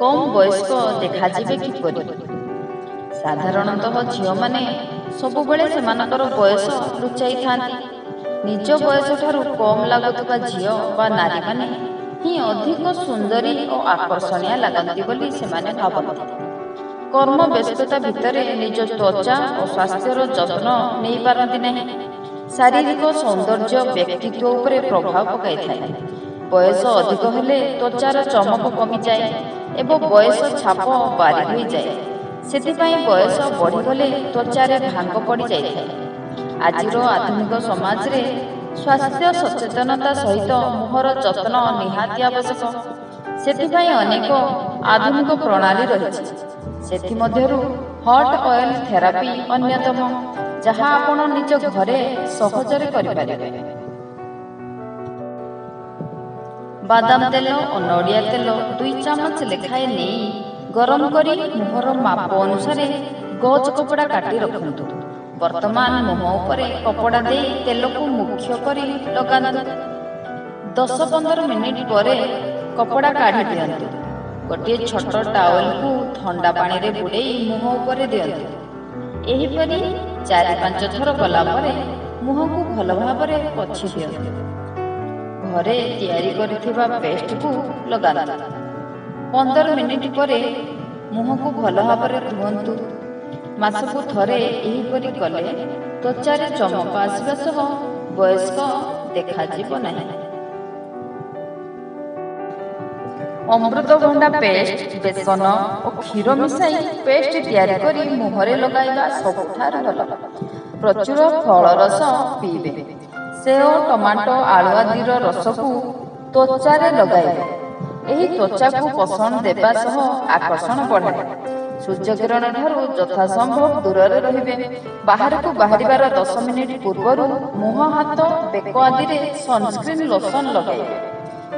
କମ୍ ବୟସ୍କ ଦେଖାଯିବେ କିପରି? ସାଧାରଣତଃ ଝିଅମାନେ ସବୁବେଳେ ସେମାନଙ୍କର ବୟସ ଲୁଚାଇଥାନ୍ତି। ନିଜ ବୟସଠାରୁ କମ୍ ଲାଗୁଥିବା ଝିଅ ବା ନାରୀମାନେ ହିଁ ଅଧିକ ସୁନ୍ଦରୀ ଓ ଆକର୍ଷଣୀୟ ଲାଗନ୍ତି ବୋଲି ସେମାନେ ଭାବନ୍ତି। କର୍ମ ବ୍ୟସ୍ତତା ଭିତରେ ନିଜ ତ୍ୱଚା ଓ ସ୍ୱାସ୍ଥ୍ୟର ଯତ୍ନ ନେଇପାରନ୍ତି ନାହିଁ। ଶାରୀରିକ ସୌନ୍ଦର୍ଯ୍ୟ ବ୍ୟକ୍ତିତ୍ୱ ଉପରେ ପ୍ରଭାବ ପକାଇଥାଏ। ବୟସ ଅଧିକ ହେଲେ ତ୍ୱଚାର ଚମକ କମିଯାଏ ଏବଂ ବୟସ ଛାପ ବାରି ହୋଇଯାଏ। ସେଥିପାଇଁ ବୟସ ବଢ଼ିଗଲେ ତ୍ୱଚାରେ ଭାଙ୍ଗ ପଡ଼ିଯାଇଥାଏ। ଆଜିର ଆଧୁନିକ ସମାଜରେ ସ୍ୱାସ୍ଥ୍ୟ ସଚେତନତା ସହିତ ମୁହଁର ଯତ୍ନ ନିହାତି ଆବଶ୍ୟକ। ସେଥିପାଇଁ ଅନେକ ଆଧୁନିକ ପ୍ରଣାଳୀ ରହିଛି। ସେଥିମଧ୍ୟରୁ ହଟ୍ ଅଏଲ୍ ଥେରାପି ଅନ୍ୟତମ, ଯାହା ଆପଣ ନିଜ ଘରେ ସହଜରେ କରିପାରିବେ। ବାଦାମ ତେଲ ଓ ନଡ଼ିଆ ତେଲ 2 ଚାମଚ ଲେଖାଏଁ ନେଇ ଗରମ କରି ମୁହଁର ମାପ ଅନୁସାରେ ଗଜ କପଡ଼ା କାଟି ରଖନ୍ତୁ। ବର୍ତ୍ତମାନ ମୁହଁ ଉପରେ କପଡ଼ା ଦେଇ ତେଲକୁ ମୁଖ୍ୟ କରି ଲଗାନ୍ତୁ। 10-15 ମିନିଟ୍ ପରେ କପଡ଼ା କାଢ଼ି ଦିଅନ୍ତୁ। ଗୋଟିଏ ଛୋଟ ଟାୱେଲକୁ ଥଣ୍ଡା ପାଣିରେ ବୁଡ଼େଇ ମୁହଁ ଉପରେ ଦିଅନ୍ତୁ। ଏହିପରି 4-5 ଥର କଲା ପରେ ମୁହଁକୁ ଭଲ ଭାବରେ ପୋଛି ଦିଅନ୍ତୁ। ଘରେ ତିଆରି କରିଥିବା ପେଷ୍ଟକୁ ଲଗାନ୍ତୁ। 15 ମିନିଟ୍ ପରେ ମୁହଁକୁ ଭଲ ଭାବରେ ଧୁଅନ୍ତୁ। ମାସକୁ ଥରେ ଏହିପରି କଲେ ତ୍ୱଚାରେ ଚମକ ଆସିବା ସହ ବୟସ୍କ ଦେଖାଯିବ ନାହିଁ। ଅମୃତଭଣ୍ଡା ପେଷ୍ଟ, ବେସନ ଓ କ୍ଷୀର ମିଶାଇ ପେଷ୍ଟ ତିଆରି କରି ମୁହଁରେ ଲଗାଇବା ସବୁଠାରୁ ଭଲ। ପ୍ରଚୁର ଫଳରସ ପିଇବେ। ସେଓ, ଟମାଟୋ, ଆଳୁ ଆଦିର ରସକୁ ତ୍ୱଚାରେ ଲଗାଇବେ। ଏହି ତ୍ୱଚାକୁ ପୋଷଣ ଦେବା ସହ ଆକର୍ଷଣ ବଢ଼ାଏ। ସୂର୍ଯ୍ୟକିରଣ ଠାରୁ ଯଥାସମ୍ଭବ ଦୂରରେ ରହିବେ। ବାହାରକୁ ବାହାରିବାର 10 ମିନିଟ୍ ପୂର୍ବରୁ ମୁହଁ, ହାତ, ବେକ ଆଦିରେ ସନସ୍କ୍ରିନ୍ ଲୋସନ୍ ଲଗାଇବେ।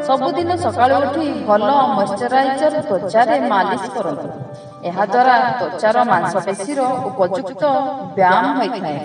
ସବୁଦିନ ସକାଳୁ ଉଠି ଭଲ ମଏଶ୍ଚରାଇଜର ତ୍ୱଚାରେ ମାଲିସ କରନ୍ତୁ। ଏହାଦ୍ୱାରା ତ୍ୱଚାର ମାଂସପେଶୀର ଉପଯୁକ୍ତ ବ୍ୟାୟାମ ହୋଇଥାଏ।